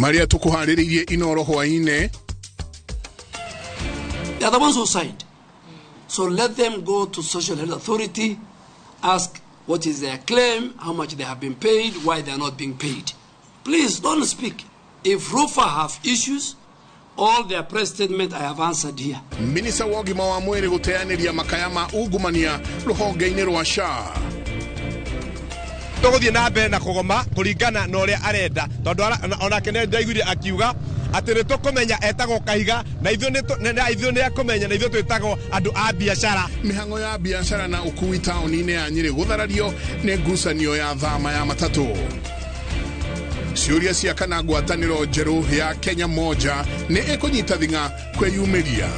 Marĩa tũkũharĩrĩirie Inoro hwaĩ-inĩ. They are the ones who signed. So let them go to Social Health Authority, ask what is their claim, how much they have been paid, why they are not being paid. Please don't speak. If RUPHA have issues, all their press statement I have answered here. Minista wa ũgima wa mwĩrĩ gũteanĩria makaya ma ungumania rũhonge-inĩ rwa SHA. Tũgũthiĩ na mbere na kũgoma kũringana na ũrĩa arenda, tondũ onake nĩ ndaiguire akiuga atĩ nĩ tũkũmenya etagwo Kahiga na ithuĩ nĩ akũmenya na ithuĩ twĩtagwo andũ a biacara. Mĩhang'o ya biacara na ũkui taũni-inĩ ya Nyĩrĩ gũtharario nĩ ngucanio ya thama ya matatũ. Ciũria cia kana ngwatanĩro njerũ ya Kenya Moja nĩ ĩkũnyita thing'a kwĩyumĩria.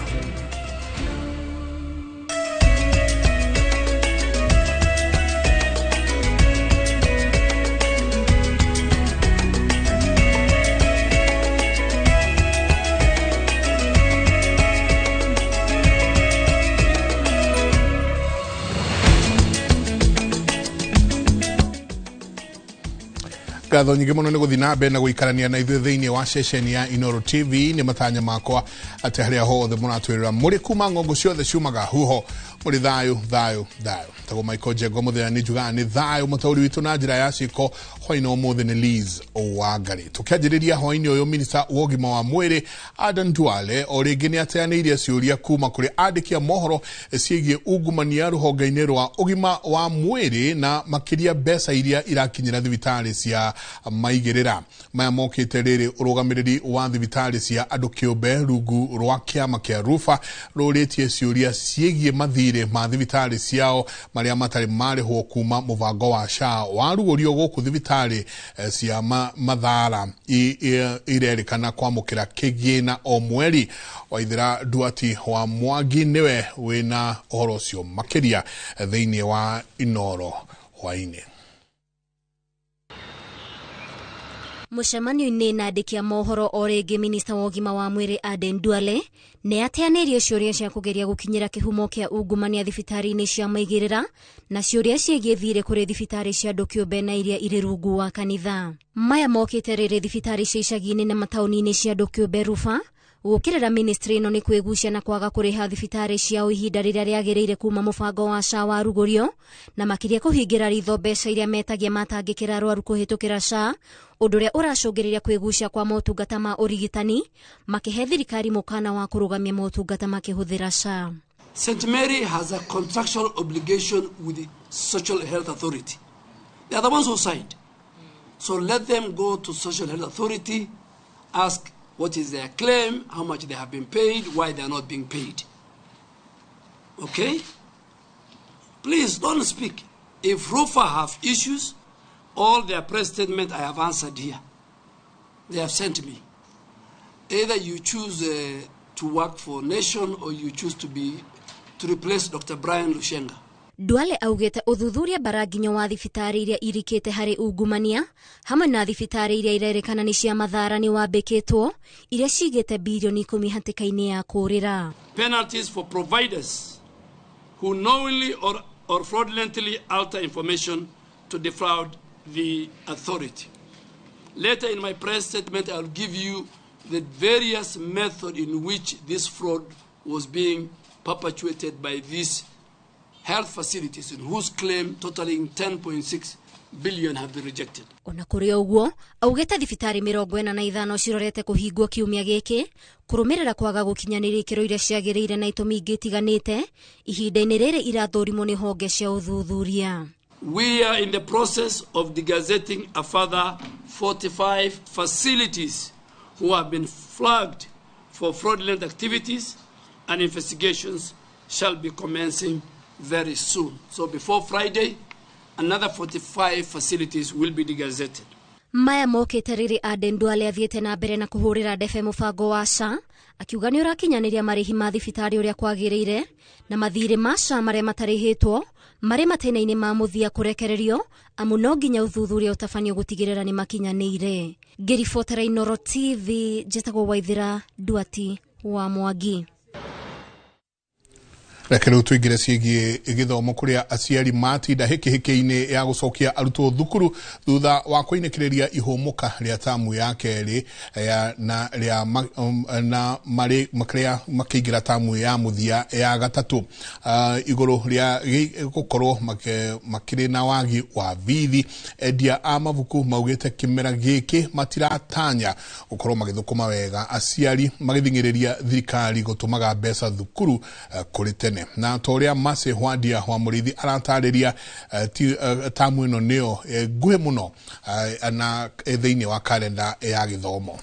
Ngatho nyingĩ mũno nĩ gũthiĩ na mbere na gũikarania na ithuĩ thĩinĩ wa ceceni ya Inoro TV. Nĩ matanya makwa atĩ harĩa hothe mũratwĩrĩra mũrĩ kuma ng'ongo ciothe ciumaga huho mũrĩ thayũ thayũ thayũ. Tagwo Michael Njengo mũthenya nĩ njugaga nĩ thayũ. Mũtaũri witũ na njĩra ya ciĩko hwaĩ-inĩ ũmũthĩ nĩ Liz Wangari. Tũkĩanjĩrĩria hwaĩ-inĩ ũyũ, minista wa ũgima wa mwĩrĩ Aden Duale o rĩngĩ nĩ ateanĩirie ciũria kuma kũrĩ andĩki a mohoro ciĩgiĩ ungumania rũhonge-inĩ rwa ũgima wa mwĩrĩ na makĩria mbeca iria irakinyĩra thibitarĩ cia maigĩrĩra. Maya mokĩte rĩrĩ ũrũgamĩrĩri wa thibitarĩ cia andũ kĩũmbe rungu rwa kĩama kĩa RUPHA rũrĩtie ciũria ciĩgiĩ mathirĩ ma thibitarĩ ciao marĩa matarĩ marĩhwo kuma mũbango wa SHA warugũrio gũkũ thibitarĩ cia mathara irerĩkana kwamũkĩra kĩgĩna o mweri. Waithĩra Nduati wa Mwangi nĩwe wĩna ũhoro ũcio makĩria thĩinĩ wa Inoro hwaĩ-inĩ. Mũcemanio-inĩ na andĩki a mohoro o rĩngĩ, minista wa ũgima wa mwĩrĩ Aden Duale nĩ ateanĩirie ciũria cia kũgeria gũkinyĩra kĩhumo kĩa ungumania thibitarĩ-inĩ cia maigĩrĩra na ciũria ciĩgiĩ thirĩ kũrĩ thibitarĩ cia andũ kĩũmbe na iria irĩ rungu wa kanitha. Maya mokĩte rĩrĩ thibitarĩ cia icagi-inĩ na mataũni-inĩ cia andũ kĩũmbe RUPHA gũkĩrĩra ministry ĩno nĩ kwĩgucia na kwaga kũrĩha thibitarĩ ciao ihinda rĩrĩa rĩagĩrĩire kuma mũbango wa SHA warugũrio na makĩria kũhingĩra ritho mbeca iria metagia matangĩkĩra arwaru kũhĩtũkĩra SHA, ũndũ ũrĩa ũracũngĩrĩria kwĩgucia kwa motungata ma ũrigitani, makĩhe thirikari mũkana wa kũrũgamia motungata makĩhũthĩra SHA. St. Mary has a contractual obligation with the Social Health Authority. They are the ones who signed. So let them go to Social Health Authority, ask what is their claim, how much they have been paid, why they are not being paid. Okay? Please don't speak. If RUPHA have issues, all their press statement I have answered here. They have sent me. Either you choose to work for Nation or you choose to replace Dr. Brian Lushenga. Duale augĩte ũthuthuria mbaranginyo wa thibitarĩ iria irikĩte harĩ ungumania hamwe na thibitarĩ iria irerĩkana nĩ cia mathara nĩ wambĩkĩtwo iria cigĩte birioni 10 hatĩka-inĩ ya kũrĩra. Penalties for providers who knowingly or fraudulently alter information to defraud the authority. Later in my press statement, I will give you the various methods in which this fraud was being perpetuated by these health facilities in whose claim totaling 10.6 billion have been rejected. Ona kũrĩ ũguo, augĩte thibitarĩ 45 cirorete kũhingwo kiumia gĩkĩ kũrũmĩrĩra kwaga gũkinyanĩria ikĩro iria ciagĩrĩire na itũmi ingĩ itiganĩte ihinda-inĩ rĩrĩ irathũrimwo nĩ honge cia ũthuthuria. We are in the process of degazetting a further 45 facilities who have been flagged for fraudulent activities, and investigations shall be commencing very soon. So before Friday, another 45 facilities will be degazetted. Maya mokĩte rĩrĩ Aden Duale athiĩte na mbere na kũhũrĩra ndebe mũbango wa SHA akiuga nĩ ũrakinyanĩria marĩhi ma thibitarĩ ũrĩa kwagĩrĩire na mathirĩ ma SHA marĩa matarĩhĩtwo marĩ matĩna-inĩ ma mũthia kũrekererio amu no nginya ũthuthuria ũtabanio gũtigĩrĩra nĩ makinyanĩire. Ngĩribotera Inoro TV, njĩtagwo Waithĩra Nduati wa Mwangi. Reke rĩu tũingĩre ciĩgiĩ gĩthomo kũrĩa aciari matinda hĩkĩhĩkĩ-inĩ ya gũcokia arutwo thukuru thutha wa kũinĩkĩrĩria ihũmũka rĩa tamu ya kerĩ na rĩa na marĩ makĩrĩa makĩingĩra tamu ya mũthia ya gatatũ, igũrũ rĩa gũkorwo makĩrĩ na wagi wa bithi. Endia a mabuku maugĩte kĩmera gĩkĩ matiratanya gũkorwo magĩthũkũma wega, aciari magĩthing'ĩrĩria thirikari gũtũmaga mbeca thukuru kũrĩ tene. Na ta ũrĩa Mercy Hwandia wa Mũrĩithi aratarĩria, tamu ĩno nĩyo nguhĩ mũno na thĩinĩ wa karenda ya gĩthomo.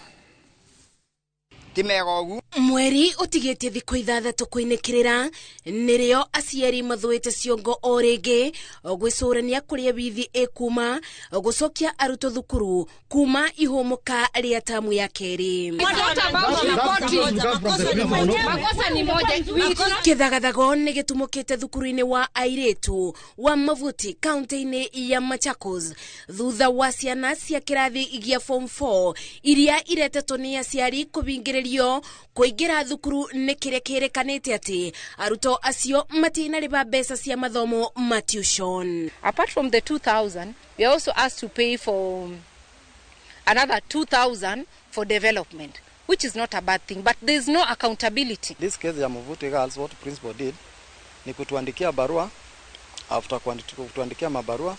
Ti mega ũguo. Mweri ũtigĩtie thikũ 6 kũinĩkĩrĩra nĩrĩo aciari mathũĩte ciongo o rĩngĩ gwĩcũrania kũrĩa bithi ĩkuma gũcokia arutwo thukuru kuma ihũmũka rĩa tamu ya kerĩ. Kĩthagathago nĩ gĩtumũkĩte thukuru-inĩ wa airĩtu wa Mavuti kaunti-inĩ ya Machakos thutha wa ciana cia kĩrathi gĩa form 4 iria iretetwo nĩ aciari kũbingĩrĩrio kũingĩra thukuru nĩ kĩrĩa kĩrĩkanĩte atĩ arutwo acio matinarĩba mbeca cia mathomo ma tuition. Apart from the 2,000, we are also asked to pay for another 2,000 for development, which is not a bad thing, but there is no accountability. This case ya Mvuti Girls, what principal did ni kutuandikia barua. After kutuandikia mabarua,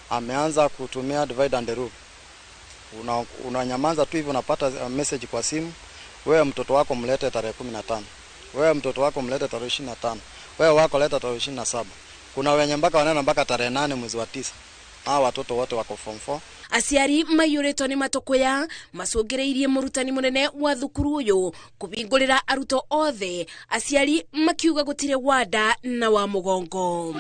ameanza kutumia divide and rule. Unanyamaza tu hivyo, unapata message kwa simu: wewe mtoto wako mlete tarehe 15, wewe mtoto wako mlete tarehe 25, wewe wako leta tarehe 27. Kuna wenye mpaka wanaenda mpaka tarehe 8 mwezi wa 9. Hawa watoto wote wako form 4. Aciari maiyũrĩtwo nĩ matũkũya macũngĩrĩirie mũrutani mũnene wa thukuru ũyũ kũbingũrĩra arutwo othe, aciari makiuga gũtirĩ wanda na wa mũgongo.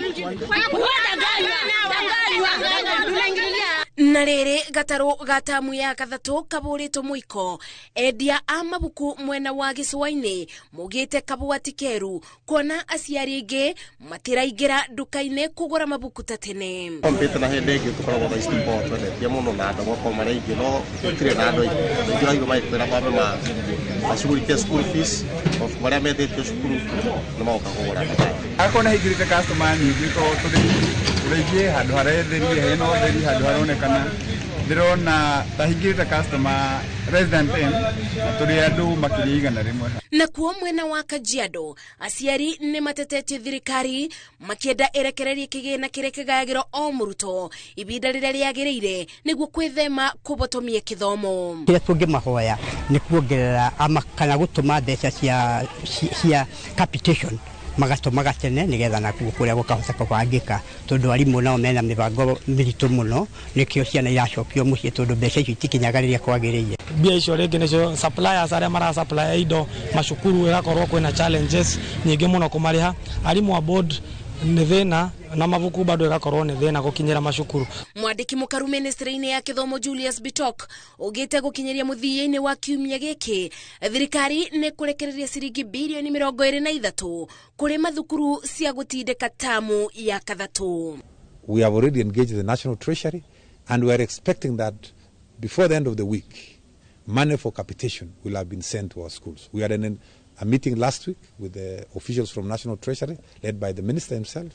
Na rĩrĩ gatarũ ga tamu ya gatatũ kabũrĩtwo mũiko, endia a mabuku mwena wa gĩcũa-inĩ maugĩte kabũa ti keru kuona aciari aingĩ matiraingĩra nduka-inĩ kũgũra mabuku ta tene. Kompyuta na hĩndĩ ĩngĩ tũkoragwo thaa ici tũkoragwo twendetie mũno na andũ magakorwo marĩ aingĩ, no gũtirĩ na andũ aingĩ. Andũ aingĩ ũraigua magĩkwĩra mambe macugurikie school fees, mabuku marĩa metĩtio cukuru nĩ magoka kũgũra. Akorwo nĩ haingĩrĩte customer nyingĩ, tondũ rĩngĩ handũ haretherie hena ũtheri, handũ haronekana, ndĩrona ta hingĩrĩte customer less than 10 na tũrĩ andũ makĩria 100. Nakuo mwena wa Kajiado aciari nĩ matetetie thirikari makĩenda ĩrekererie kĩgĩna kĩrĩa kĩgayagĩrwo o mũrutwo ibinda rĩrĩa rĩagĩrĩire nĩguo kwĩthema kũbotomia kĩthomo. Kĩrĩa tũngĩmahoya nĩ kuongerera ama kana gũtũma mbeca cia capitation magatũmaga tene nĩgetha nakuo kũrĩa gũkahota kũbangĩka, tondũ arimũ nao mena mĩbango mĩritũ mũno, nĩkĩo ciana iracokio mũciĩ tondũ mbeca icio itikinyaga rĩrĩa kwagĩrĩire. Mbia icio rĩngĩ nĩcio suppliers arĩa mara supply indo macukuru, ĩgakorwo kwĩna challenges nyingĩ mũno kũmarĩha. Arimũ a board nĩ thĩna, na mabuku bado ĩgakorwo nĩ thĩna gũkinyĩra macukuru. Mwandĩki mũkaru ministry-inĩ ya gĩthomo Julius Bitok ugĩte gũkinyĩria mũthia-inĩ wa kiumia gĩkĩ thirikari nĩ kũrekereria ciringi birioni 23 kũrĩ mathukuru cia gũtindĩka tamu ya kathatũ. We have already engaged the National Treasury and we are expecting that before the end of the week money for capitation will have been sent to our schools. We had a meeting last week with the officials from National Treasury led by the minister himself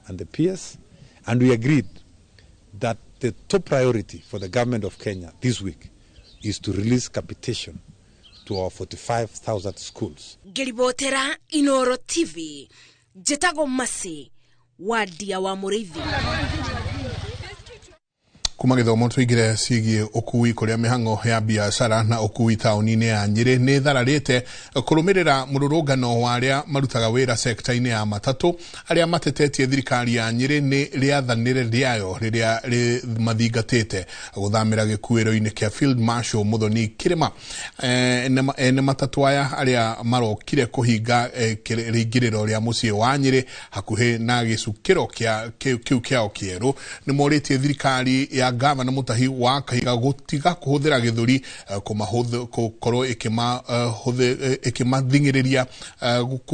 and the PS, and we agreed that the top priority for the government of Kenya this week is to release capitation to our 45,000 schools. Ngĩribotera Inoro TV, njĩtagwo Mercy Wandia wa Mũrĩithi. Kuma gĩthomo tũingĩre ciĩgiĩ ũkui kũrĩa mĩhang'o ya biacara na ũkui taũni-inĩ ya Nyĩrĩ nĩ ĩthararĩte kũrũmĩrĩra mũrũrũngano wa arĩa marutaga wĩra sekta-inĩ ya matatũ arĩa matetetie thirikari ya Nyĩrĩ nĩ rĩathanĩre rĩayo rĩrĩa mathingatĩte gũthamĩra gĩkuĩro-inĩ kĩa Field Marshal Muthoni Kĩrĩma. Ene matatũ aya arĩa marokire kũhinga rĩingĩrĩro rĩa mũciĩ wa Nyĩrĩ hakuhĩ na gĩcukĩro kĩu kĩao kĩerũ nĩ morĩtie thirikari ya gavana Mutahi wa Kahiga gũtiga kũhũthĩra gĩthũri gũkorwo ĩkĩmathing'ĩrĩria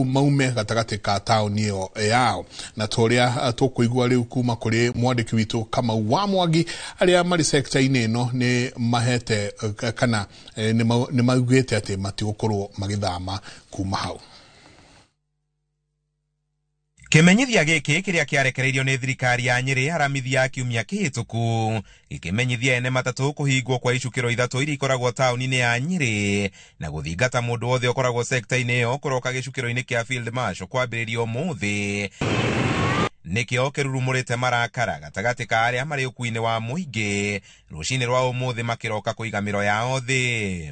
maume gatagatĩ ka taũni ĩyo yao. Na ta ũrĩa tũkũigua rĩu kuma kũrĩ mwandĩki witũ Kamau wa Mwangi, arĩa marĩ sekta-inĩ ĩno nĩ mahete kana nĩ maugĩte atĩ matigũkorwo magĩthama kuma hau. Kĩmenyithia gĩkĩ kĩrĩa kĩarekereirio nĩ thirikari ya Nyĩrĩ aramithi ya kiumia kĩhĩtũku gĩkĩmenyithia ene matatũ kũhingwo kwa icukĩro ithatũ iria ikoragwo taũni-inĩ ya Nyĩrĩ na gũthingata mũndũ wothe ũkoragwo sekta-inĩ ĩyo kũroka gĩcukĩro-inĩ kĩa Field Marshal kwambĩrĩria ũmũthĩ. Nĩkĩo kĩrurumũrĩte marakara gatagatĩ ka arĩa marĩ ũkuui-inĩ wa mũingĩ rũcinĩ rwa ũmũthĩ makĩroka kũiga mĩro yao thĩ.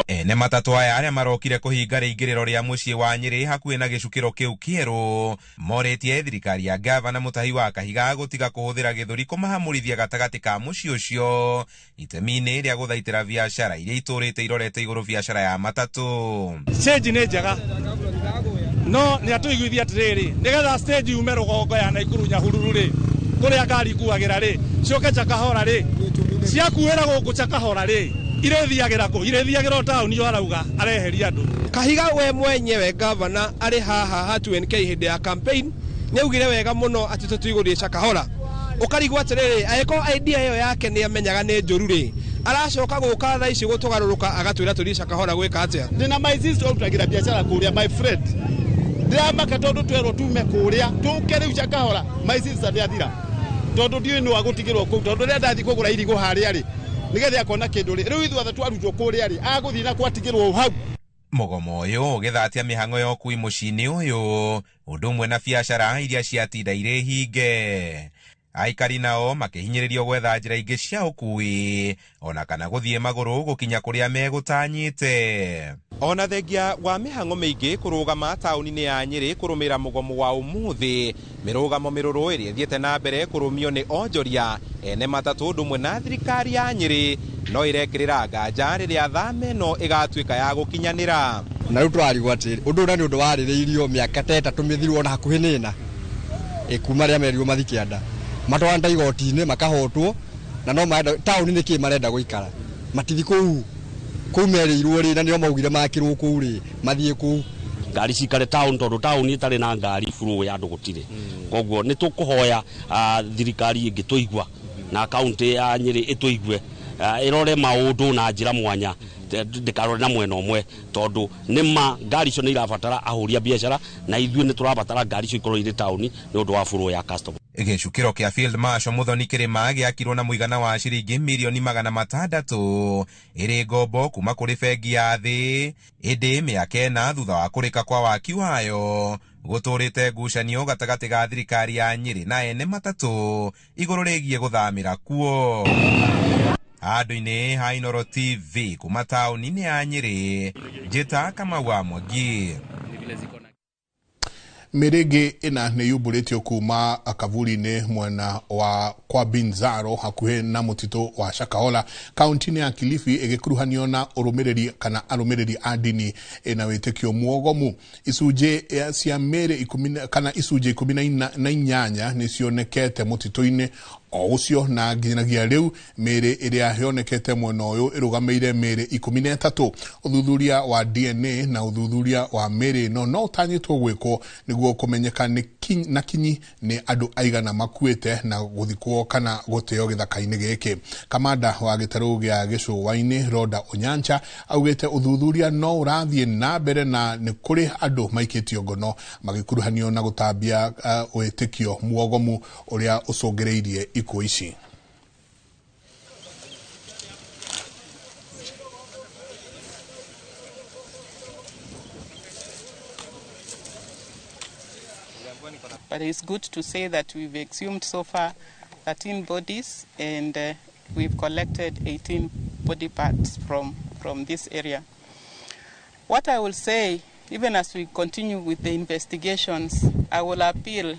Ene matatũ aya arĩa marokire kũhinga rĩingĩrĩro rĩa mũciĩ wa Nyĩrĩ hakuhĩ na gĩcukĩro kĩu kĩerũ morĩtie thirikari ya gavana Mutahi wa Kahiga gũtiga kũhũthĩra gĩthũri kũmahamũrithia gatagatĩ ka mũciĩ ũcio itemi-inĩ rĩa gũthaitĩra biacara iria itũrĩte irorete igũrũ biacara ya matatũ. Stage nĩ njega no nĩ atũiguithia atĩrĩrĩ nĩgetha stage yume rũgongo ya Naikuru Nyahururu rĩ kũrĩa ngari ikuagĩra rĩ ciũke Chakahora rĩ ciakuĩra gũkũ Chakahora rĩ irĩthiagĩra kũ irĩthiagĩra o taũni o arauga areheria andũ. Kahiga we mwenyewe gavana arĩ haha ha 2NK hĩndĩ ya campaign nĩaugire wega mũno atĩ tũtigũthiĩ Chakahora. Ũkarigwo atĩrĩrĩ angĩkorwo idea ĩyo yake nĩamenyaga nĩ njũru rĩ aracoka gũka thaa ici gũtũgarũrũka agatwĩra tũthiĩ Chakahora gwĩka atĩa. Ndĩna my sister ũrutagĩra biacara kũrĩa my friend ndiramaka tondu twerwo tume kuria tuke riu Chakahora my sister ndiathira tondu ndiũĩ nũ agũtigĩrwo kũu tondu rĩrĩa ndathiĩ kũgũra irigũ harĩa rĩ nĩgetha akona kĩndũ rĩ rĩu ithuothe twarutwo kũrĩa rĩ agũthiĩ na kwatigĩrwo hau. Mũgomo ũyũ ũgĩthatia mĩhang'o ya ũkui mũciĩ-inĩ ũyũ ũndũ ũmwe na biacara iria ciatinda irĩ hinge. Aikari nao makĩhinyĩrĩrio gwetha njĩra ingĩ cia ũkui ona kana gũthiĩ magũrũ gũkinya kũrĩa megũtanyĩte. Ona thengia wa mĩhang'o mĩingĩ kũrũgama taũni-inĩ ya Nyĩrĩ kũrũmĩrĩra mũgomo wa ũmũthĩ mĩrũgamo mĩrũrũ ĩrĩa ĩthiĩte na mbere kũrũmio nĩ onjoria ene matatũ ũndũ ũmwe na thirikari ya Nyĩrĩ no ĩrekĩrĩra nganja rĩrĩa thama ĩno ĩgatuĩka ya gũkinyanĩra. Na rĩu tũrarigwo atĩrĩ ũndũ ũrĩa nĩ ũndũ warĩrĩirio mĩaka ta ĩtatũ mĩthiru ona hakuhĩ nĩ ĩna kuma rĩrĩa merirwo mathiĩ kĩanda matwarana igoti-inĩ makahotwo na no marenda taũni nĩ kĩ marenda gũikara matithi kũu kũu merĩirwo rĩ na nĩo maugire makĩrwo kũu rĩ mathiĩ kũu. Ngari cikare taũni tondũ taũni ĩtarĩ na ngari flow ya andũ gũtirĩ. Koguo nĩ tũkũhoya thirikari ĩngĩtũigua na kaunti ya Nyĩrĩ ĩtũigue ĩrore maũndũ na njĩra mwanya ndĩkarore na mwena ũmwe tondũ nĩ ma ngari icio nĩ irabatara ahũri a biacara na ithuĩ nĩ tũrabatara ngari icio ikorwo irĩ taũni nĩ ũndũ wa flow ya customer. Gĩcukĩro kĩa Field Marshal Muthoni Kĩrĩma gĩakirwo na mũigana wa ciringi mirioni 600 ĩrĩ ngombo kuma kũrĩ bengi ya thĩ ĩndĩ mĩaka ĩna thutha wa kũrĩka kwa waki wayo gũtũrĩte ngucanio gatagatĩ ga thirikari ya Nyĩrĩ na ene matatũ igũrũ rĩgiĩ gũthamĩra kuo. Handũ-inĩ ha Inooro TV kuma taũni-inĩ ya Nyĩrĩ njĩta Kamau wa Mwangi. Mĩrĩ ĩngĩ ĩna nĩ yumbũrĩtio kuma kavuri-inĩ mwena wa kwa Binzaro hakuhĩ na mũtitũ wa Shakahola kaunti-inĩ ya Kilifi ĩgĩkuruhanio na ũrũmĩrĩri kana arũmĩrĩri a ndini ĩna wĩtĩkio muogomu. Icunjĩ cia mĩrĩ kana icunjĩ 18 nĩ cionekete mũtitũ-inĩ o ũcio na nginyagia rĩu mĩrĩ ĩrĩa yonekete mwena ũyũ ĩrũgamĩire mĩrĩ 13. Ũthuthuria wa DNA na ũthuthuria wa mĩrĩ ĩno no ũtanyĩtwo gwĩkwo nĩguo kũmenyeka na kinyi nĩ andũ aigana makuĩte na gũthikwo kana gũteo gĩthaka-inĩ gĩkĩ. Kamanda wa gĩtarũ gĩa gĩcũa-inĩ Roda Onyancha augĩte ũthuthuria no ũrathiĩ na mbere na nĩ kũrĩ andũ maikĩtio ngono magĩkuruhanio na gũtambia wĩtĩkio muogomu ũrĩa ũcũngĩrĩirie ikuũ ici. But it's good to say that we've exhumed so far 13 bodies and we've collected 18 body parts from this area. What I will say, even as we continue with the investigations, I will appeal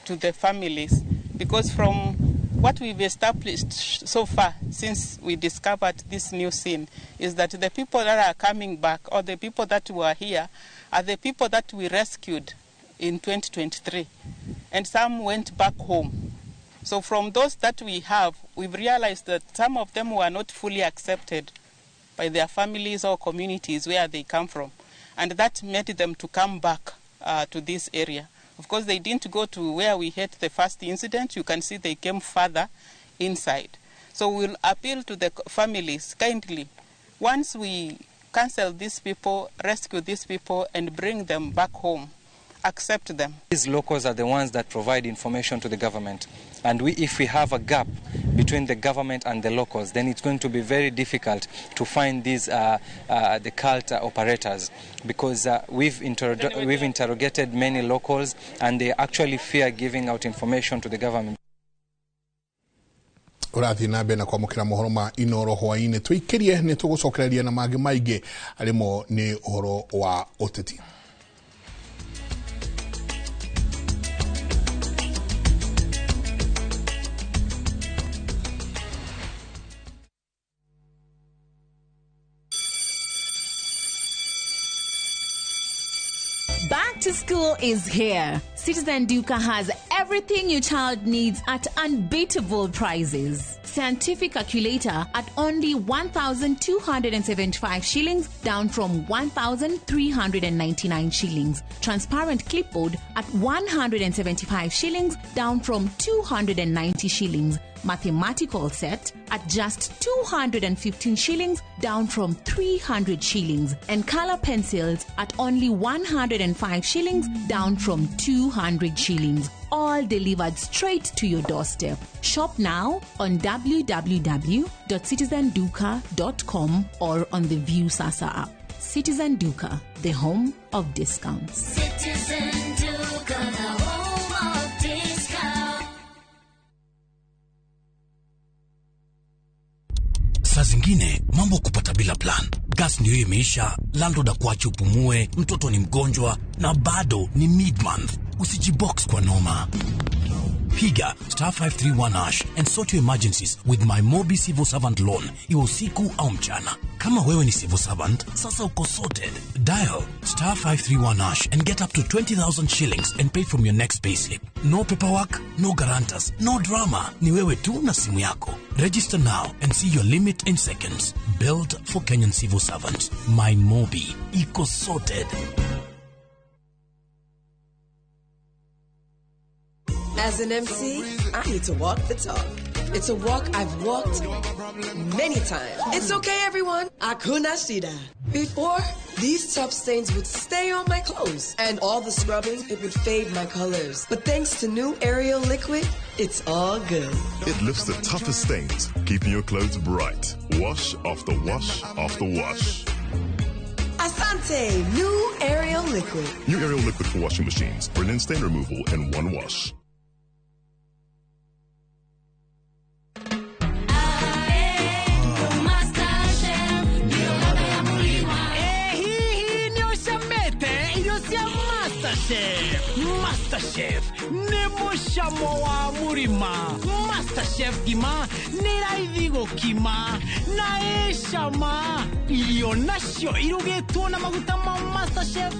to the families, because from what we've established so far since we discovered this new scene is that the people that are coming back or the people that were here are the people that we rescued in 2023, and some went back home. So from those that we have, we've realized that some of them were not fully accepted by their families or communities where they come from, and that made them to come back to this area. Of course, they didn't go to where we had the first incident. You can see they came further inside. So we'll appeal to the families kindly. Once we cancel these people, rescue these people, and bring them back home, accept them. These locals are the ones that provide information to the government. And if we have a gap between the government and the locals, then it's going to be very difficult to find these the cult operators, because we've interrogated many locals, and they actually fear giving out information to the government. Urathi na mbere na kwamũkĩra mohoro ma Inoro hwaĩ-inĩ tũikĩrie nĩ tũgũcokereria na mangĩ maingĩ arĩmo nĩ ũhoro wa ũteti. Back to school is here. Citizen Duka has everything your child needs at unbeatable prices. Scientific calculator at only 1,275 shillings, down from 1,399 shillings. Transparent clipboard at 175 shillings, down from 290 shillings. Mathematical set at just 215 shillings, down from 300 shillings. And color pencils at only 105 shillings, down from 200 shillings. All delivered straight to your doorstep. Shop now on www.citizenduka.com or on the Viusasa app. Citizen Duka, the home of discounts. Citizen Duka, the home of discounts. Saa zingine mambo kupata bila plan. Gas ndio imeisha, landlord akuache upumue, mtoto ni mgonjwa na bado ni mid-month. Usijibox kwa noma. Piga star 531 hash and sort your emergencies with my Mobi Civil Servant Loan, iwe usiku au mchana. Kama wewe ni civil servant, sasa uko sorted. Dial star 531 hash and get up to 20,000 shillings and pay from your next payslip. No paperwork, no guarantors, no drama. Ni wewe tu na simu yako. Register now and see your limit in seconds. Built for Kenyan civil servants. My Mobi. Iko sorted. As an MC, I need to walk the talk. It's a walk I've walked many times. It's okay, everyone. Hakuna shida. Before, these tough stains would stay on my clothes, and all the scrubbing, it would fade my colors. But thanks to new Ariel liquid, it's all good. It lifts the toughest stains, keeping your clothes bright. Wash after wash after wash. Asante, new Ariel liquid. New Ariel liquid for washing machines. Brilliant stain removal in one wash. MasterChef nĩ mũcamo wa mũrima. MasterChef ngima nĩ raithi gũkima na ĩ cama. Irio nacio irugĩtwo na maguta ma MasterChef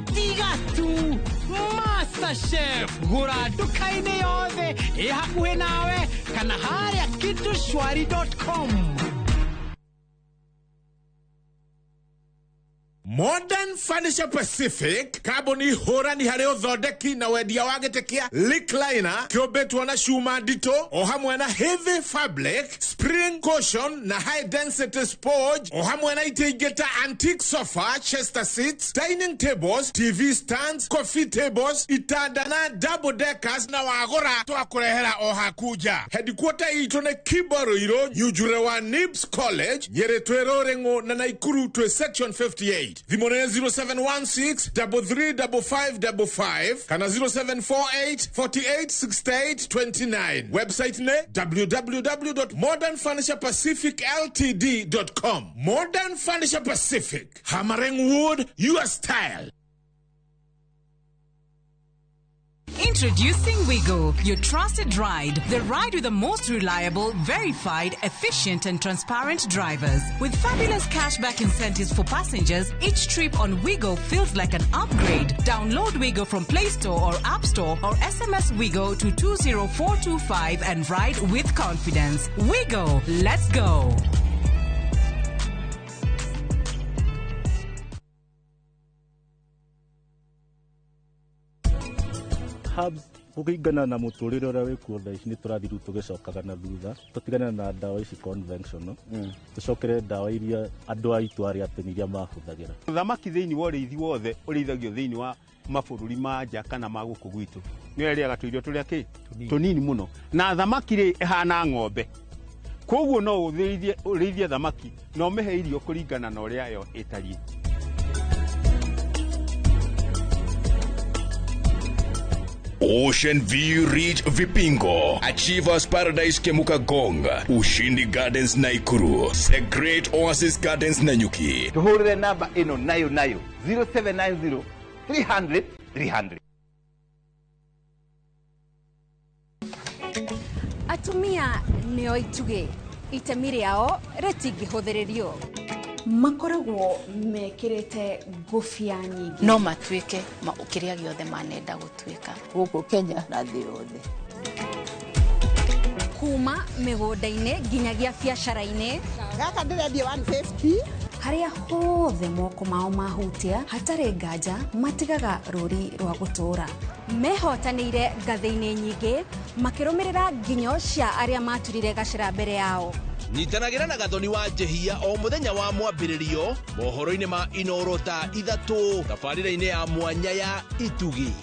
tiga tu. MasterChef gũra nduka-inĩ yothe ĩ hakuhĩ nawe kana harĩa kitushwari.com. Modern Furniture Pacific kambuni hũrani harĩ ũthondeki na wendia wa gĩtĩ kĩa recliner kĩũmbĩtwo na cuma nditũ o hamwe na heavy fabric, spring cushion na high density sponge o hamwe na itĩ ingĩ ta antique sofa, chester seats, dining tables, TV stands, coffee tables, itanda na double deckers na wagũra twakũrehera o haku nja. Headquarter itũ nĩ Kibo Nyujure wa Nibs College, Nyĩrĩ twĩ Rũrĩng'ũ na Naikuru twĩ section 58. Thimũ nĩ 0716 335555 kana 0748 48 68 29. Website nĩ www.modernfurniturepacificltd.com. Modern Furniture Pacific, hammering wood, your style. Introducing Wigo, your trusted ride. The ride with the most reliable, verified, efficient and transparent drivers. With fabulous cashback incentives for passengers, each trip on Wigo feels like an upgrade. Download Wigo from Play Store or App Store or SMS Wigo to 20425 and ride with confidence. Wigo, let's go. Herbs kũringana na mũtũrĩre ũrĩa wĩkuo thaa ici nĩ tũrathiĩ rĩu tũgĩcokaga na thutha tũtigane na ndawa ici conventional tũcokere ndawa iria andũ aitũ arĩa tene iria mahũthagĩra. Thamaki thĩinĩ wa ũrĩithi wothe ũrĩithagio thĩinĩ wa mabũrũri ma nja kana ma gũkũ gwitũ nĩyo ĩrĩaga tũirio tũrĩa kĩ tũnini mũno na thamaki rĩ ĩhana ng'ombe koguo no ũrĩithie thamaki na ũmĩhe irio kũringana na ũrĩa yo ĩtariĩ. Ocean View Ridge Vipingo, Achievers Paradise Kemuka Gong, Ushindi Gardens Naikuru, The Great Oasis Gardens Nanyuki. Tuhurire namba ino nayo nayo 0790 300 300. Atumia nĩo itugĩ, itemi rĩao rĩtingĩhũthĩrĩrio. Makoragwo mekĩrĩte ngũbia nyingĩ. No matuĩke kĩrĩa gĩothe manenda gũtuĩka. Gũkũ Kenya na thĩ yothe. Kuma mĩgũnda-inĩ nginyagia biacara-inĩ. Gaka ndĩrendia 150. Harĩa hothe moko mao mahutia hatarĩ nganja matigaga rũri rwa gũtũũra. Mehotanĩire ngathĩ-inĩ nyingĩ makĩrũmĩrĩra nginyo cia arĩa maturire gacĩra mbere yao. Nyitanagĩra na Gathoni wa Njehia o mũthenya wa mwambĩrĩrio mohoro-inĩ ma Inoro thaa 3 tabarĩra-inĩ ya mwanya ya Itugi.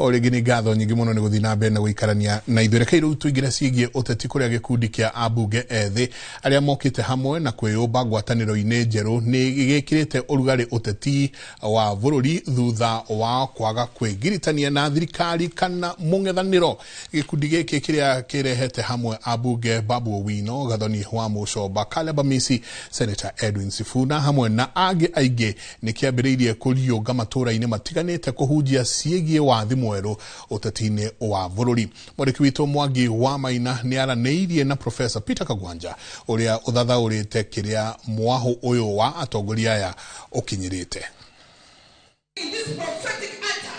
O rĩngĩ nĩ ngatho nyingĩ mũno nĩ gũthiĩ na mbere na gũikarania na ithuĩ. Rekei rĩu tũingĩre ciĩgiĩ ũteti kũrĩa gĩkundi kĩa ambunge ethĩ arĩa mokĩte hamwe na kwĩyũmba ngwatanĩro-inĩ njerũ nĩ gĩkĩrĩte ũrugarĩ ũteti wa bũrũri thutha wa kwaga kwĩgiritania na thirikari kana mũng'ethanĩro. Gĩkundi gĩkĩ kĩrĩa kĩrehete hamwe ambunge Babu Owino, Gathoni wa Mũcomba, Caleb Amisi, Senator Edwin Sifuna hamwe na angĩ aingĩ nĩ kĩambĩrĩirie kũriũnga matũũra-inĩ matiganĩte kũhunjia ciĩgiĩ wathi mwerũ ũteti-inĩ wa bũrũri. Mwandĩki witũ Mwangi wa Maina nĩ aranĩirie na Professor Peter Kagwanja ũrĩa ũthathaũrĩte kĩrĩa mwahũ ũyũ wa atongoria aya ũkinyĩrĩte.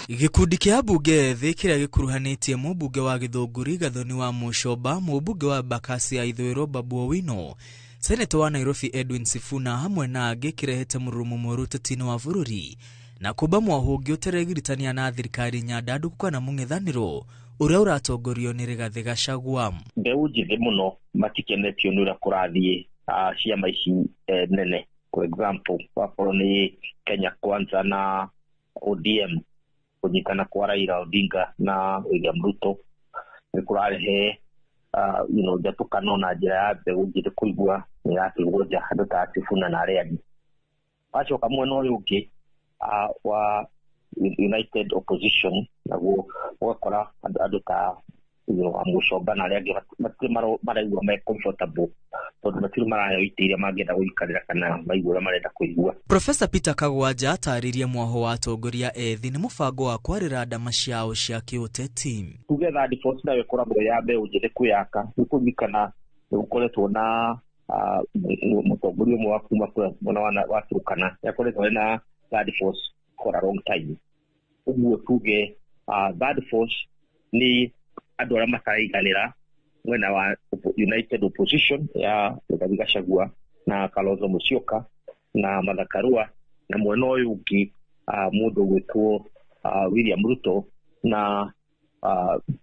Gĩkundi kĩa ambunge ethĩ kĩrĩa gĩkuruhanĩtie mũmbunge wa Gĩthũngũri Gathoni wa Mũcomba, mũmbunge wa Embakasi ya Ithũĩro Babu Owino, Senator wa Nairobi Edwin Sifuna hamwe na angĩ kĩrehete mũrurumo mwerũ ũteti-inĩ wa bũrũri na kũmba mwahũ ũngĩ ũteregiritania na thirikari nyandandũku kana mũng'ethanĩro ũrĩa ũratongorio nĩ Rigathĩ Gachagua. Mbeũ njĩthĩ mũno matikenetio nĩ ũrĩa kũrathiĩ ciama ici nene. For example, wakorwo nĩ Kenya Kwanza na ODM kũnyitana kwa Raila Odinga na William Ruto nĩ kũrarehe njatũkano na njĩra ya mbeũ njĩthĩ kũigua nĩ yatigwo nja andũ ta Sifuna na arĩa angĩ. Wacoka mwena ũyũ ũngĩ wa United Opposition naguo ũgakora andũ ta Mũcomba na arĩa angĩ matirĩ maraigua me comfortable tondũ matirĩ maraheo itĩ iria mangĩenda gũikarĩra kana maigua ũrĩa marenda kũigua. Professor Peter Kagwanja atarĩrie mwaho wa atongoria ethĩ nĩ mũbango wa kwarĩra ndama ciao cia kĩũteti. Tuge third force nayo ĩkoragwo ya mbeũ njĩthĩ kwĩyaka nĩ kũririkana nĩ gũkoretwo na mũtongoria ũmwe wa kuma mwena wa Turkana nĩakoretwo ena third force for a long time. Ũguo tuge third force nĩ andũ arĩa mataraiganĩra mwena wa United Opposition ya Rigathi Gachagua na Kalonzo Musyoka na Martha Karua na mwena ũyũ ũngĩ mũndũ ũgwĩtwo William Ruto na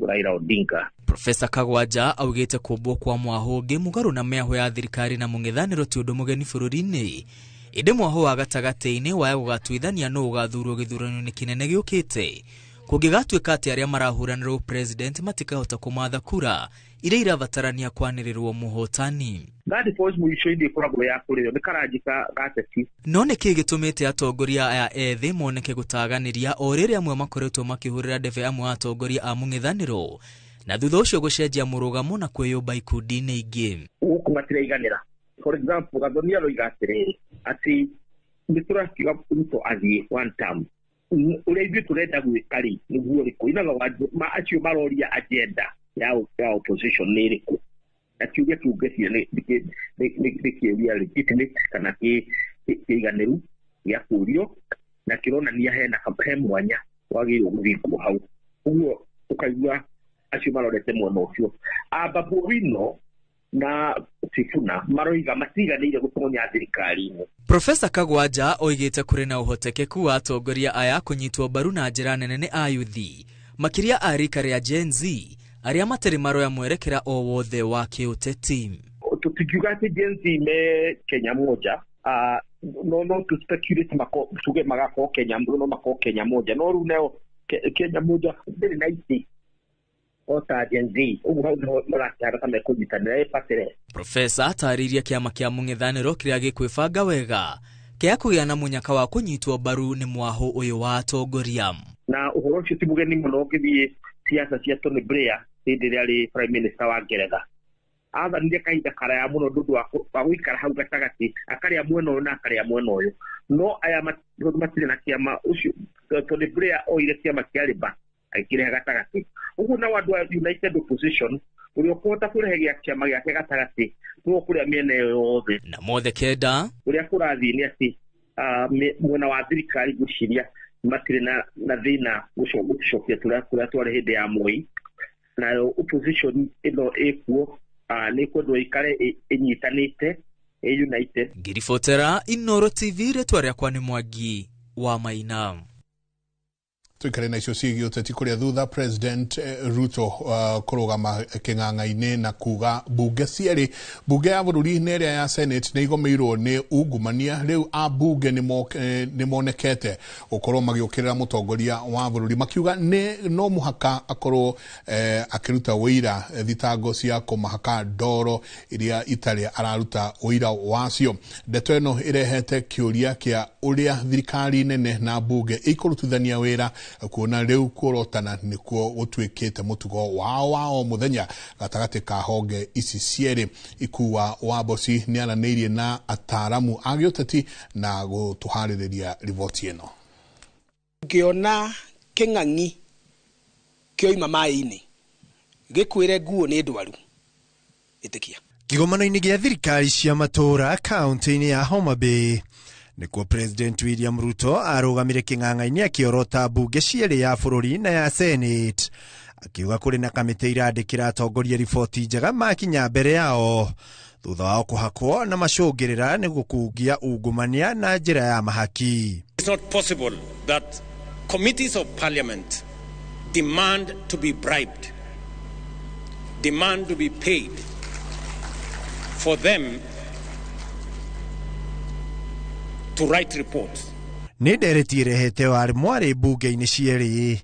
Raila Odinga. Professor Kagwanja augĩte kũmbwo kwa mwahũ ũngĩ mũgarũ na mĩahũ ya thirikari na mũng'ethanĩro ti ũndũ mũgeni bũrũri-inĩ ĩndĩ mwahũ wa gatagatĩ-inĩ waya gũgatuithania nũ ũgathurwo gĩthurano-inĩ kĩnene gĩũkĩte kũngĩgatuĩka atĩ arĩa marahũranĩra ũpresident matikahota kũmatha kura iria irabatarania kwanĩrĩrwo mũhotani. Third force mũico-inĩ ĩkoragwo ya kũrĩo nĩ karanjĩ ga teti. No nĩkĩ gĩtũmĩte atongoria aya ethĩ moneke gũtaganĩria o rĩrĩa amwe makoretwo makĩhũrĩra ndebe amwe a atongoria a mũng'ethanĩro na thutha ũcio gũcenjia mũrũgamo na kwĩyũmba ikundi-inĩ ingĩ? Gũkũ matiraiganĩra. For example, Gathoni aroiga atĩrĩrĩ atĩ nĩ tũrakiuga Ruto athiĩ one term ũrĩa ithuĩ tũrenda gwĩka rĩ nĩguo ũrĩkũ inaga acio maroria agenda ya opposition nĩ ĩrĩkũ na kiuge kĩu ngeciria nĩ kĩũria legitimate kana kĩiganĩru gĩa kũũrio na kĩronania hena he mwanya wagĩrĩirwo gũthingwo hau. Ũguo ũkaigua acio marorete mwena ũcio. Babu Owino na Sifuna maroiga matiganĩire gũtonya thirikari-inĩ. Professor Kagwanja oigĩte kũrĩ na ũhotekeku wa atongoria aya kũnyitwo mbaru na njĩra nene nĩ ayuthi makĩria a rika rĩa Gen Z Arĩa matarĩ maroya mwerekera o wothe wa kĩũteti. Tũtingiuga atĩ Gen Z me Kenya moja, no tu speculate mako tuge magakorwo Kenya, no makorwo Kenya moja, no rĩu nayo Kenya moja ndĩrĩ na itĩ o ta Gen Z, ũguo hau nĩho marakĩhana ta mekũnyitanĩra ĩbatĩre. Profesa atarĩirie kĩama kĩa mũng'ethanĩro kĩrĩa gĩkwĩbanga wega kĩa kũgĩa na mũnyaka wa kũnyitwo mbaru nĩ mwahũ ũyũ wa atongoria. Na ũhoro ũcio ti mũgeni mũno ũngĩthiĩ siasa cia Tony Blair hĩndĩ ĩrĩa arĩ prime minister wa Ngeretha. Athanire kahinda karaya mũno nĩ ũndũ wa gũikara hau gatagatĩ, akarĩa mwena ũyũ na akarĩa mwena ũyũ. No aya matirĩ na kĩama, ũcio Tony Blair oire kĩama kĩa Labour agĩkĩrehe gatagatĩ. Ũguo nao andũ a United Opposition ũrĩa ũkũhota kũrehe kĩama gĩake gatagatĩ nĩwe ũkũrĩa mĩena ĩyo yothe. Na mothe kenda ũrĩa kũrathiĩ nĩ atĩ mwena wa thirikari ngwĩciria matirĩ na thĩna gũcokia kũrĩa twarĩ hĩndĩ ya Moi, nayo opposition ĩno ĩkuo nĩ kwendwo ĩikare ĩnyitanĩte ĩ united. Ngiribotera Inooro TV, rĩtwa rĩakwa nĩ Mwangi wa Maina. Tuikare na icio ciĩgiĩ ũteti kũrĩa thutha President Ruto kũrũgama kĩng'ang'a-inĩ na kuga mbunge cierĩ, mbunge ya bũrũri na ĩrĩa ya Senate nĩ igũmĩirwo nĩ ungumania. Rĩu ambunge nĩ monekete gũkorwo magĩũkĩrĩra mũtongoria wa bũrũri makiuga nĩ no mũhaka akorwo akĩruta ũira thitango cia kũmahaka ndoro iria itarĩ araruta ũira wacio. Ndeto ĩno ĩrehete kĩũria kĩa ũrĩa thirikari nene na mbunge ikũrutithania wĩra kuona rĩu kũrotana nĩkuo gũtuĩkĩte mũtugo wao wa o mũthenya gatagatĩ ka honge ici cierĩ. Ikua wa Mboci nĩaranĩirie na ataaramu a gĩũteti na gũtũharĩrĩria riboti ĩno. Ngĩona kĩng'ang'i kĩoima maĩ-inĩ gĩkwĩre nguo nĩ ndwaru, ĩtĩkia. Kĩgomano-inĩ gĩa thirikari cia matũũra kaunti-inĩ ya Homa Bay nĩkuo President William Ruto arũgamire kĩng'ang'a-inĩ akĩorota mbunge cierĩ ya bũrũri na ya Senate, akiuga kũrĩ na kamĩtĩ irandĩkĩra atongoria riboti njega makinya mbere yao thutha wao kũhakwo na macũngĩrĩra nĩ gũkungia ungumania na njĩra ya mahaki. It's not possible that committees of parliament demand to be bribed, demand to be paid for them to write reports. Nĩ ndereti ĩrehete warĩ mwarĩ mbunge-inĩ cierĩ,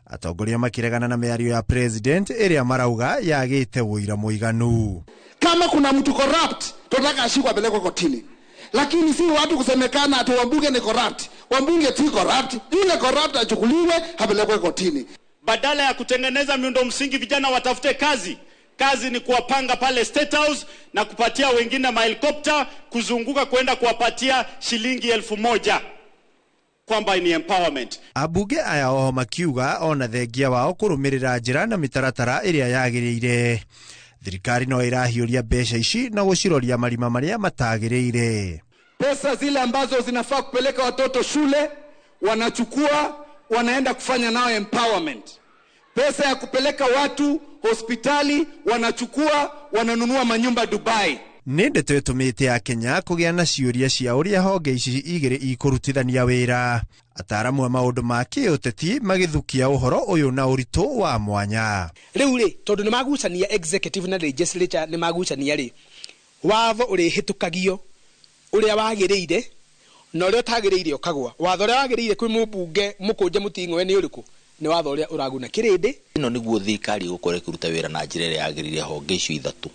atongoria makĩregana na mĩario ya president ĩrĩa marauga yagĩte ũira mũiganu. Kama kuna mtu corrupt tunataka ashikwe apelekwe kotini, lakini si watu kusemekana ati wabunge ni corrupt. Wabunge si corrupt, yule corrupt achukuliwe apelekwe kotini. Badala ya kutengeneza miundo msingi vijana watafute kazi, kazi ni kuwapanga pale State House na kupatia wengine mahelikopta kuzunguka kwenda kuwapatia shilingi 1000 kwamba ni empowerment. Abunge aya oho makiuga ona thengia wao kũrũmĩrĩra njĩra na mĩtaratara ĩrĩa yagĩrĩire, thirikari no ĩrahiũria mbeca ici na gũciroria marima marĩa matagĩrĩire. Pesa zile ambazo zinafaa kupeleka watoto shule wanachukua wanaenda kufanya nao empowerment. Pesa ya kupeleka watu hospitali wanachukua wananunua manyumba Dubai. Nĩ ndeto ĩtũmĩte Akenya kũgĩa na ciũria cia ũrĩa honge ici igĩrĩ ikũrutithania wĩra. Ataaramu a maũndũ ma kĩũteti magĩthukia ũhoro ũyũ na ũritũ wa mwanya. Rĩu rĩ, tondũ nĩ magucania executive na legislature nĩ magucania rĩ, watho ũrĩhĩtũkagio ũrĩa wagĩrĩire na ũrĩa ũtagĩrĩire ũkagwa. Watho ũrĩa wagĩrĩire kwĩ mũmbunge mũkũnje mũting'oe nĩ ũrĩkũ? Nĩ watho ũrĩa ũraguna kĩrĩndĩ. Ĩno nĩguo thirikari ĩgũkorwo ĩkĩruta wĩra na njĩra ĩrĩa yagĩrĩire honge icio ithatũ,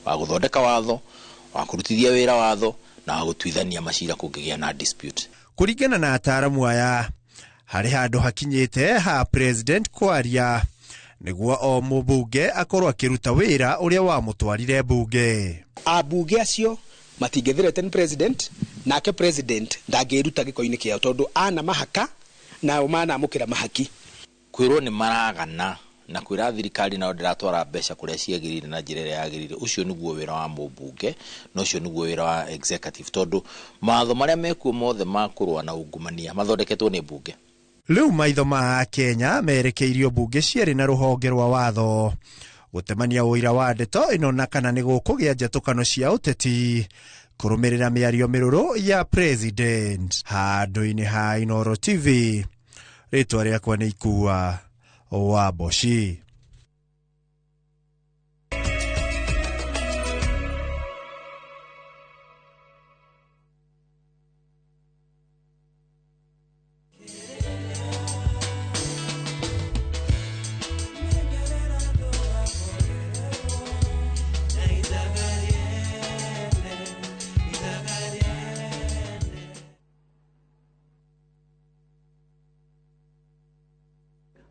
wa gũthondeka watho, wa kũrutithia wĩra watho na wa gũtuithania macira kũngĩgĩa na dispute. Kũringana na ataaramu aya, harĩ handũ hakinyĩte ha president kwaria nĩguo o mũmbunge akorwo akĩruta wĩra ũrĩa wamũtwarire mbunge. Ambunge acio matingĩthirete president, nake president ndangĩruta gĩko-inĩ kĩao tondũ ana mahaka nao manamũkĩra mahaki. Kwĩrwo nĩ maragana na kwĩra thirikari nao ndĩratwara mbeca kũrĩa ciagĩrĩire na njĩra ĩrĩa yagĩrĩire, ũcio nĩguo wĩra wa mũmbunge na ũcio nĩguo wĩra wa executive, tondũ mawatho marĩa mekuo mothe ma kũrũa na ungumania mathondeketwo nĩ mbunge. Rĩu maitho ma Akenya merekeirio mbunge cierĩ na rũhonge rwa watho gũtemania ũira wa ndeto ĩno na kana nĩ gũkũgĩa njatũkano cia ũteti kũrũmĩrĩra mĩario mĩrũrũ ya president. Handũ-inĩ ha Inooro TV, rĩtwa rĩakwa nĩ Ikua wa Mboci.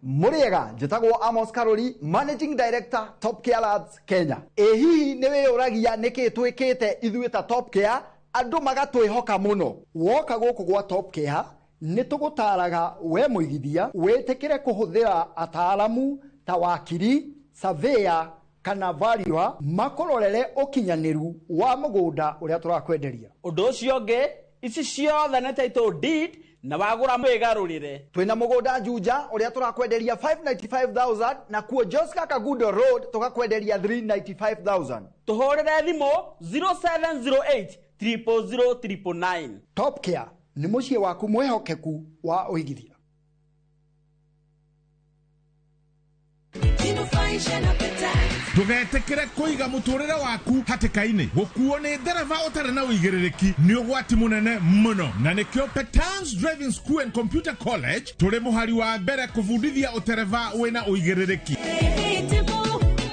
Mũrĩega, njĩtagwo Amos Karori, Managing Director, Top Care Labs Kenya. Ĩ hihi nĩ wĩyũragia nĩkĩ twĩkĩte ithuĩ ta Top Care andũ magatwĩhoka mũno? Woka gũkũ gwa Top Care nĩ tũgũtaraga we mũigithia wĩtĩkĩre kũhũthĩra ataaramu ta wakiri, surveyor kana valuer makũrorere ũkinyanĩru wa mũgũnda ũrĩa tũrakwenderia. Ũndũ ũcio ũngĩ, ici ciothe nĩ title deed na wagũra wĩgarũrĩre. Twĩna mũgũnda Juja ũrĩa tũrakwenderia 595,000 na kuo Joska Kagudo Road tũgakwenderia 395,000. Tũhũrĩre thimũ 0708 000 999. Top Care nĩ mũciĩ waku mwĩhokeku wa ũigithia. Ndũgetĩkĩre kũiga mũtũrĩre waku hatĩka-inĩ. Gũkuo nĩ ndereba ũtarĩ na ũigĩrĩrĩki nĩ ũgwati mũnene mũno, na nĩkĩo Petans Driving School and Computer College tũrĩ mũhari wa mbere kũbundithia ũtereba wĩna ũigĩrĩrĩki.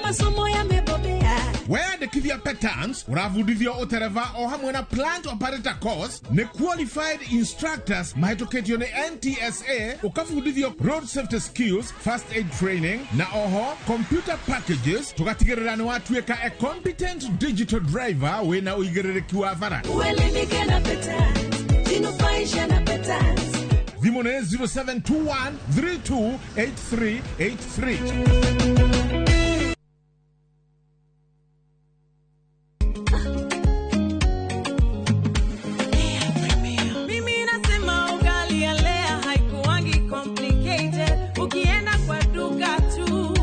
Masomo yamebobea. Weyandĩkithia Petans ũrabundithio ũtereba o hamwe na plant operator course nĩ qualified instructors mahĩtũkĩtio nĩ NTSA, ũkabundithio road safety skills, first aid training na oho computer packages, tũgatigĩrĩra nĩ watuĩka a competent digital driver wĩna ũigĩrĩrĩki wa bara. Uelimike na Petans, jinufaishe na Petans. Thimũ nĩ 0721 328383. Mimi nasema ugali ya Lea haikuwangi complicated. Ukienda kwa duka tu,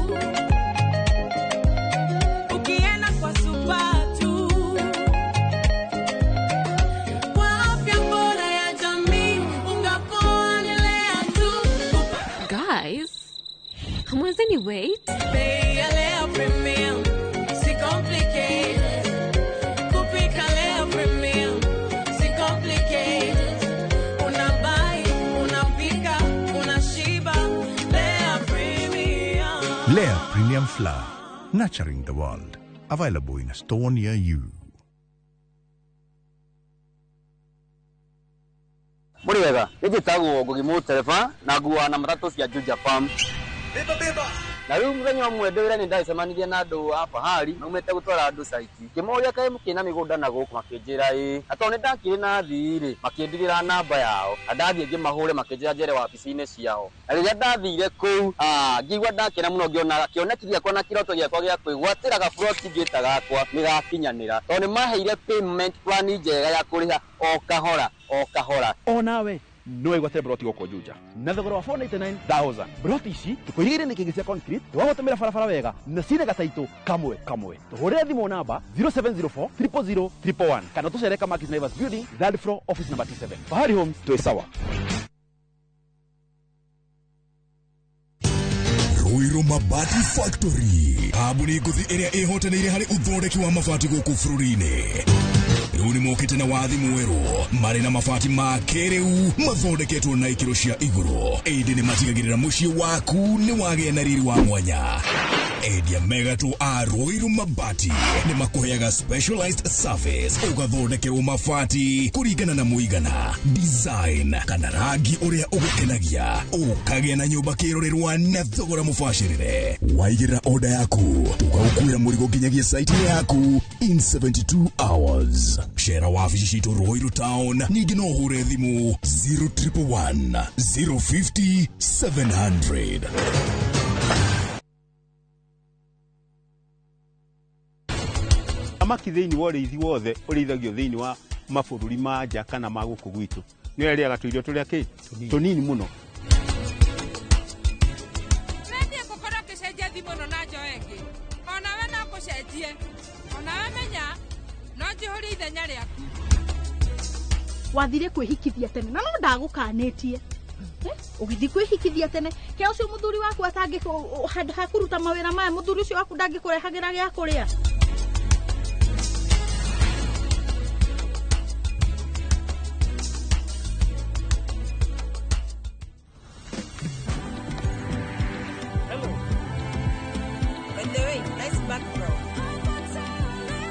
ukienda kwa super tu. Kwa afya bora ya jamii, unga poa ni Lea tu. Guys, hamwezi ni wait? Bei ya Lea Premium, si complicated. Kupika Lea Premium, si complicated. Unabuy, unapika, unashiba. Lea Premium. Lea Premium Flour, nurturing the world. Available in a store near you. Mũrĩ wega, nĩ njĩtagwo Ngugi Mũtereba na nguaga na matatũ cia Juja Farm. Na rĩu mũthenya ũmwe ndĩ wĩra nĩ ndacemanirie na andũ a Fahari maumĩte gũtwara andũ caiti. Ngĩmoria kaĩ mũkĩrĩ na mĩgũnda na gũkũ, makĩnjĩra ĩĩ. Na tondũ nĩ ndakĩrĩ na athii rĩ, makĩndigĩra namba yao. Na ndathiĩ ngĩmahũre makĩnjĩra njere wabici-inĩ ciao. Na rĩrĩa ndathire kũu, ngĩigua ndakena mũno ngĩona kĩoneki gĩakwa na kĩroto gĩakwa gĩa kwĩgwatĩra gaburoti ngĩta gakwa nĩ gakinyanĩra. Tondũ nĩ maheire payment plan njega ya kũrĩha o kahora o kahora. O nawe no wĩgwatĩre broti gũkũ Juja na thogora wa 499,000. Broti ici tũkũigĩire nĩ kĩngĩ cia concrete twagũtũmĩra barabara wega na cina gataitũ kamwe kamwe. Tũhũrĩre thimũ namba 0704 000 111 kana tũcere Kamakis Naivas Building, third floor, office number 27. Fahari Homes, twĩ sawa. Ruiru Mabati Factory, kambuni ngũthi ĩrĩa ĩhotanĩire harĩ ũthondeki wa mabati gũkũ bũrũri-inĩ. Rĩu nĩ mokĩte na wathi mwerũ marĩ na mabati ma kĩrĩu mathondeketwo na ikĩro cia igũrũ, ĩndĩ nĩ matigagĩrĩra mũciĩ waku nĩ wagĩa na riri wa mwanya. Endia megatũ a Ruiru Mabati nĩ makũheaga specialized service, ũgathondekerwo mabati kũringana na mũigana, design kana rangi ũrĩa ũgũkenagia, ũkagĩa na nyũmba kĩrorerwa na thogora mũbacĩrĩre. Waigĩrĩra order yaku tũgagũkuĩra mũrigo nginyagia site yaku in 72 hours. Cera wabici citũ Ruiru Town, ningĩ no ũhũre thimũ 0111 050 700. Thamaki thĩinĩ wa ũrĩithi wothe ũrĩithagio thĩinĩ wa mabũrũri ma nja kana ma gũkũ gwitũ nĩyo ĩrĩaga tũirio tũrĩa kĩ tũnini mũno. Nendie gũkorwo ngĩcenjia thimũ ĩno na njoe ĩngĩ, onawe no ngũcenjie, onawe menya no njihũrie ithenya rĩaku. Wathire kwĩhikithia tene na no ndagũkanĩtie. Ũgĩthiĩ kwĩhikithia tene kĩa ũcio mũthuri waku atangĩ handũ ha kũruta mawĩra maya, mũthuri ũcio waku ndangĩkũrehagĩra gĩa kũrĩa.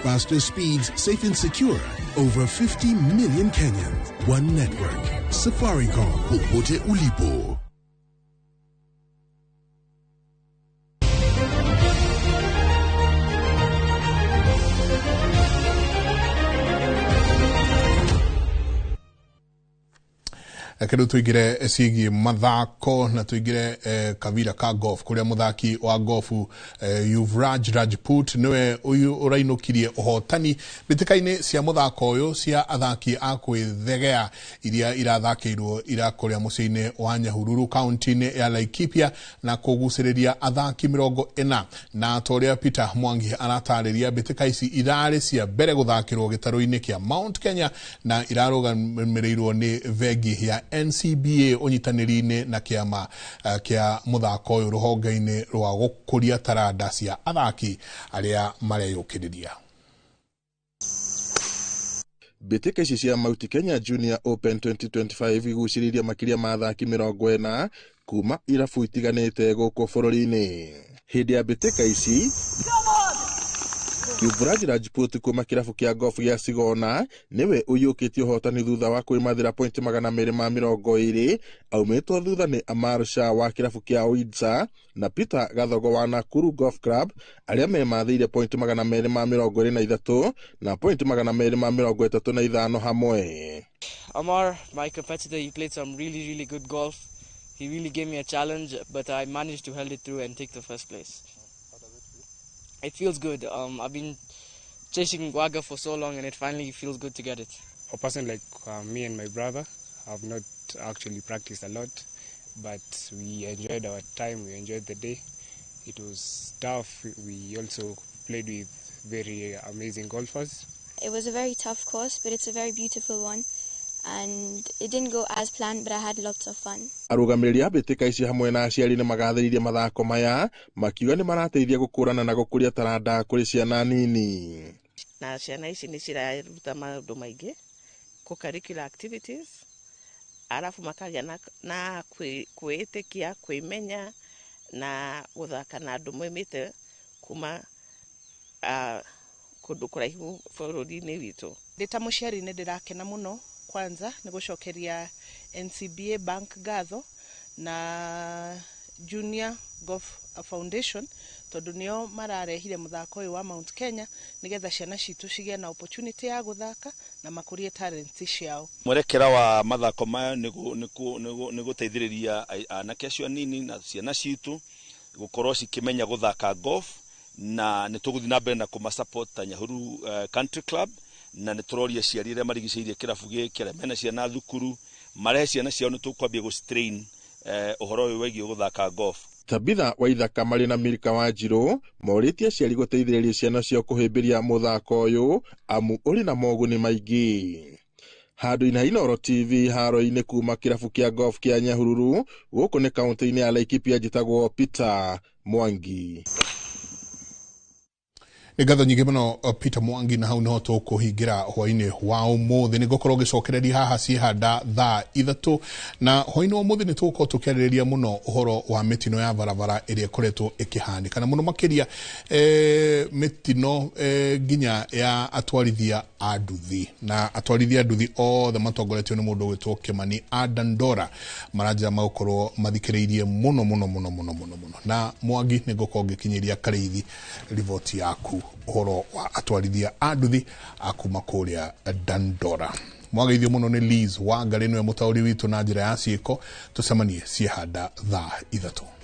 Faster speeds, safe and secure. Over 50 million Kenyans. One network. Safaricom. Popote ulipo. Reke rĩu tũingĩre ciĩgiĩ mathako na tũingĩre kabira ka golf kũrĩa mũthaki wa golfu Yuvraj Rajput nĩwe ũyũ ũrainũkirie ũhotani mbĩtĩka-inĩ cia mũthako ũyũ cia athaki a kwĩthegea iria irathakĩirwo ira kũrĩa mũciĩ-inĩ wa Nyahururu kaunti-inĩ ya Laikipia na kũgucĩrĩria athaki 40 na ta ũrĩa Peter Mwangi aratarĩria mbĩtĩka ici irarĩ cia mbere gũthakĩrwo gĩtarũ-inĩ kĩa Mount Kenya na irarũgamĩrĩirwo nĩ bengi ya NCBA ũnyitanĩri-inĩ na kĩama kĩa mũthako ũyũ rũhonge-inĩ rwa gũkũria taranda cia athaki arĩa mareyũkĩrĩria. Mbĩtĩka ici cia Mount Kenya Junior Open 2025 igucĩrĩirie makĩria ma athaki 40 kuma irabu itiganĩte gũkũ bũrũri-inĩ. Hĩndĩ ya mbĩtĩka ici Yuvraj Rajput kuma kĩrabu kĩa golf gĩa Sigona nĩwe ũiyũkĩtie ũhotani thutha wa kwĩmathĩra pointi 220 aumĩtwo thutha nĩ Amar Shah wa kĩrabu kĩa Windsor na Peter Gathogo wa Nakuru Golf Club arĩa memathĩire pointi 223 na pointi 235 hamwe. Amar, my competitor, he played some really, really good golf. He really gave me a challenge, but I managed to hold it through and take the first place. It feels good. I've been chasing Wagga for so long, and it finally feels good to get it. A person like me and my brother have not actually practiced a lot, but we enjoyed our time, we enjoyed the day. It was tough. We also played with very amazing golfers. It was a very tough course, but it's a very beautiful one. And it didn't go as planned, but I had lots of fun. Arũgamĩrĩri a mbĩtĩka ici hamwe na aciari nĩ magathĩrĩirie mathako maya makiuga nĩ marateithia gũkũrana na gũkũria taranda kũrĩ ciana nini. Na ciana ici nĩ ciraruta maũndũ maingĩ, co-curricular activities, arabu makagĩa na kwĩĩtĩkia, kwĩmenya na gũthaka na andũ moimĩte kuma kũndũ kũraihu bũrũri-inĩ witũ. Ndĩ ta mũciari nĩ ndĩrakena mũno kwanza nĩ gũcokeria NCBA Bank ngatho na Junior Golf Foundation tondũ nĩo mararehire mũthako ũyũ wa Mount Kenya nĩgetha ciana citũ cigĩe na opportunity ya gũthaka na makũrie talents ciao. Mwerekera wa mathako maya nĩ gũteithĩrĩria anake acio anini na ciana citũ gũkorwo cikĩmenya gũthaka golf, na nĩ tũgũthiĩ na mbere na kũma support ta Nyahururu Country Club, na nĩ tũroria aciari arĩa marigicĩirie kĩrabu gĩkĩ arĩa mena ciana thukuru marehe ciana ciao, nĩ tũkwambia gũcitrain ũhoro ũyũ wĩgiĩ gũthaka golf. Tabitha Waithaka marĩ na Milka Wanjirũ morĩtie aciari gũteithĩrĩria ciana ciao kũhĩmbĩria mũthako ũyũ amu ũrĩ na moguni maingĩ. Handũ-inĩ ha Inooro TV haro-inĩ kuma kĩrabu kĩa golf kĩa Nyahururu gũkũ nĩ kaunti-inĩ ya Laikipia, njĩtagwo Peter Mwangi. Nĩ ngatho nyingĩ mũno Peter Mwangi, na hau nĩho tũkũhingĩra hwainĩ wa ũmũthĩ. Nĩ ngũkorwo ngĩcokereria haha ciĩhanda thaa 3, na hwainĩ wa ũmũthĩ nĩ tũgũkorwo tũkĩarĩrĩria mũno ũhoro wa mĩtino ya barabara ĩrĩa ĩkoretwo ĩkĩhanĩka, na mũno makĩria mĩtino nginya ya atwarithia a nduthi, na atwarithia a nduthi othe matongoretio nĩ mũndũ ũgwĩtwo Kimani Adandora maranjĩra magũkorwo mathikĩrĩirie mũno mũno mũno mũno mũno mũno. Na Mwangi nĩ ngũkorwo ngĩkinyĩria Karĩithi riboti yaku ũhoro wa atwarithia a nduthi a kuma kũrĩa Dandora. Mwageithio mũno nĩ Liz Wangarĩ, nĩwe mũtaũri witũ na njĩra ya ciĩko. Tũcemanie ciĩhanda thaa 3.